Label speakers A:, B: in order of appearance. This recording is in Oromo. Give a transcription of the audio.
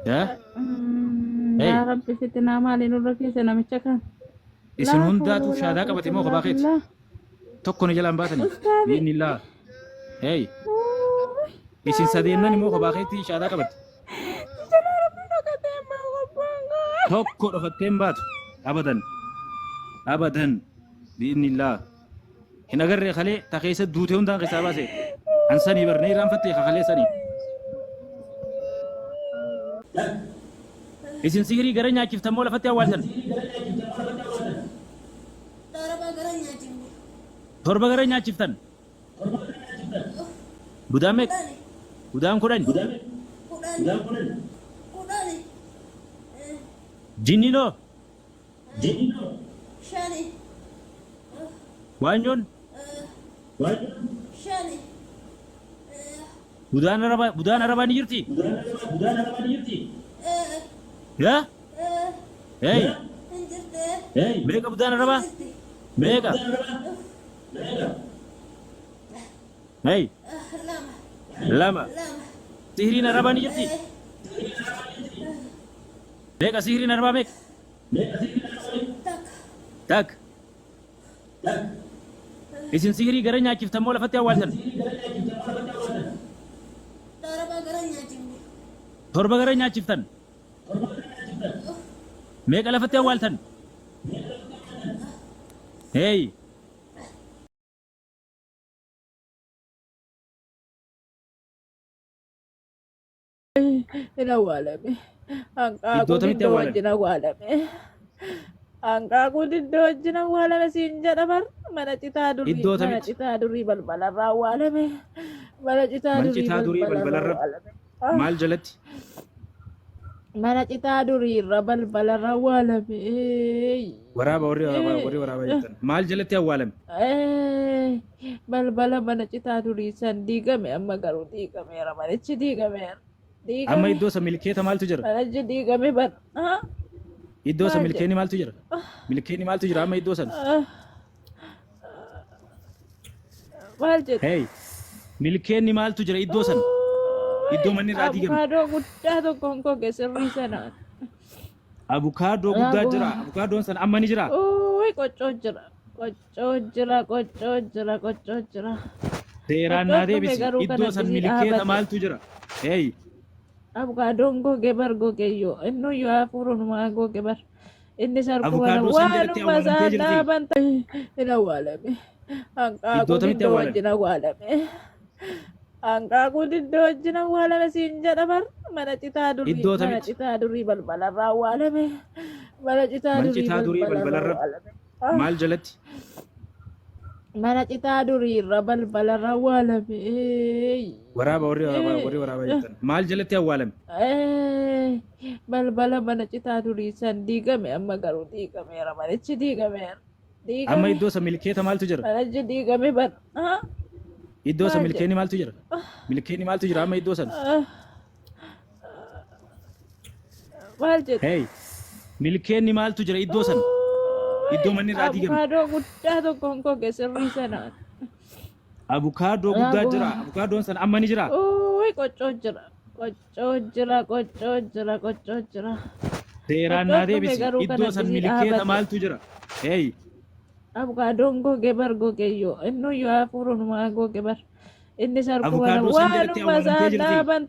A: Yaa? Hey.
B: Yaa Rabbi fitinaa maalii nurra keessa namicha kan.
A: Isin
B: Laa
A: hundaatu
B: hawla walaa
A: shaadaa qabate
B: quwwata
A: moo
B: illaa
A: kophaa keeti?
B: billaah.
A: Tokko ni jalaan baatanii.
B: Ustaazi.
A: Biiznillaa. Hey. Isin sadeennan immoo kophaa keetti shaadaa qabatte.
B: Jalaa Rabbi dhokatee ammaa qophaan gaa.
A: Tokko dhokattee hin baatu. Abadan. Abadan. Biiznillaa. Hin agarree kalee ta keessa duute hundaan keessaa baase. An sanii bar ni irraanfatte ka kalee sanii. Isin sihirii gara nyaachiftan moo lafatti awwaaltan?
C: Torba gara nyaachifne.
A: Torba gara nyaachiftan. Budaan meeqa?
C: Kudhani.
A: Budaan kudhani.
C: Kudhani. Kudhani.
A: Jinniin hoo?
C: Shani.
A: Waanyoon?
C: Shani.
A: Budaan arabaa budaan arabaa ni jirti? Yaa? Hey!
C: Hin jirte.
A: Meeqa budaan arabaa?
C: Jirti.
A: Meeqa? Hey!
C: Lama.
A: Lama.
C: Lama.
A: Sihiriin arabaa ni jirti? Meeqa sihiriin arabaa meeqa?
C: Takka.
A: Tak. Isin sihirii gara nyaachiftan moo lafatti awwaaltan?
C: Torba gara nyaachifne.
A: Torba gara nyaachiftan. Meeqa lafatti awwaaltan? Hey.
B: Hin awwaalame.
A: Iddoo
B: Hanqaaquun
A: tamitti
B: iddoo
A: awwaalame?
B: wajjin awwaalame. Hanqaaquun iddoo wajjin awwaalame siin jedha bar mana citaa durii
A: Iddoo
B: mana
A: tamitti?
B: citaa durii balbalarra awwaalame. Mana citaa
A: Mana
B: durii
A: citaa durii
B: balbalarra
A: balbalarra
B: awwaalame. Ah,
A: maal jalatti?
B: Mana citaa durii irra balbalarra awwaalame.
A: Waraaba warri waraabaa warri waraabaa jettan. Maal jalatti awwaalame?
B: Eh, Balbala mana citaa durii san diigame amma garuu diigameera manichi diigameera.
A: Amma
B: Diigame
A: iddoo san milkeeta maaltu jira?
B: manichi diigame bar. Ah,
A: Iddoo san
B: Maal
A: milkeenni maaltu jira? Milkeenni maaltu jira amma iddoo san?
B: Ah, Maal jedhu?
A: Hey, milkeenni maaltu jira iddoo san? Iddoo manni irraa diigame.
B: Abukaadoo guddaa tokkoon goge sirrii sanaan.
A: Abukaadoo guddaa jira. Abukaadoon san amma ni jira.
B: Uuy qoccoo jira. Qoccoo jira qoccoo jira qoccoo jira.
A: Seeraan
B: Qoccoo
A: naa
B: dhufe
A: deebisi.
B: garuu
A: Iddoo
B: kana
A: san
B: gisii
A: milkeeta
B: dhaabate.
A: maaltu jira? Hey,
B: Abukaadoon goge bar goge iyyuu innuyyuu hafuurunumaa goge bar. Inni sarkuma
A: Abukaadoo san jalatti
B: waanuma
A: awwaalamtee
B: isaan
A: jirti.
B: dhaaban ta'e hin awwaalame.
A: Iddoo
B: Hanqaaquun
A: tamitti
B: iddoo
A: awwaalame?
B: wajjin awwaalame. Hanqaaquun iddoo wajjin awwaalame siin jedha bar mana citaa durii
A: Iddoo
B: mana
A: tamitti?
B: citaa durii balbalarra awwaalame. Mana citaa
A: Mana
B: durii
A: citaa durii
B: balbalarra
A: balbalarra
B: awwaalame. Ah,
A: maal jalatti?
B: Mana citaa durii irra balbalarra awwaalame.
A: Waraaba warri waraabaa warri waraabaa jettan. Maal jalatti awwaalame?
B: Eh, Balbala mana citaa durii san diigame amma garuu diigameera manichi diigameera.
A: Amma
B: Diigame
A: iddoo san milkeeta maaltu jira?
B: manichi diigame bar. Ah,
A: Iddoo san
B: Maal jedhu?
A: milkeenni maaltu jira? Milkeenni maaltu jira amma iddoo san?
B: Ah, Maal jedhu?
A: Hey, milkeenni maaltu jira iddoo san? Iddoo manni irraa diigame.
B: Abukaadoo guddaa tokkoon goge sirrii sanaan.
A: Abukaadoo guddaa jira. Abukaadoon san amma ni jira.
B: Uuy qoccoo jira. Qoccoo jira qoccoo jira qoccoo jira.
A: Seeraan
B: Qoccoo
A: naa
B: dhufe
A: deebisi.
B: garuu
A: Iddoo
B: kana
A: san
B: gisii
A: milkeeta
B: dhaabate.
A: maaltu jira? Hey,
B: Abukaadoon goge bar goge iyyuu innuyyuu hafuurunumaa goge bar. Inni sarkuma
A: Abukaadoo san jalatti
B: waanuma
A: awwaalamtee
B: isaan
A: jirti.
B: dhaaban.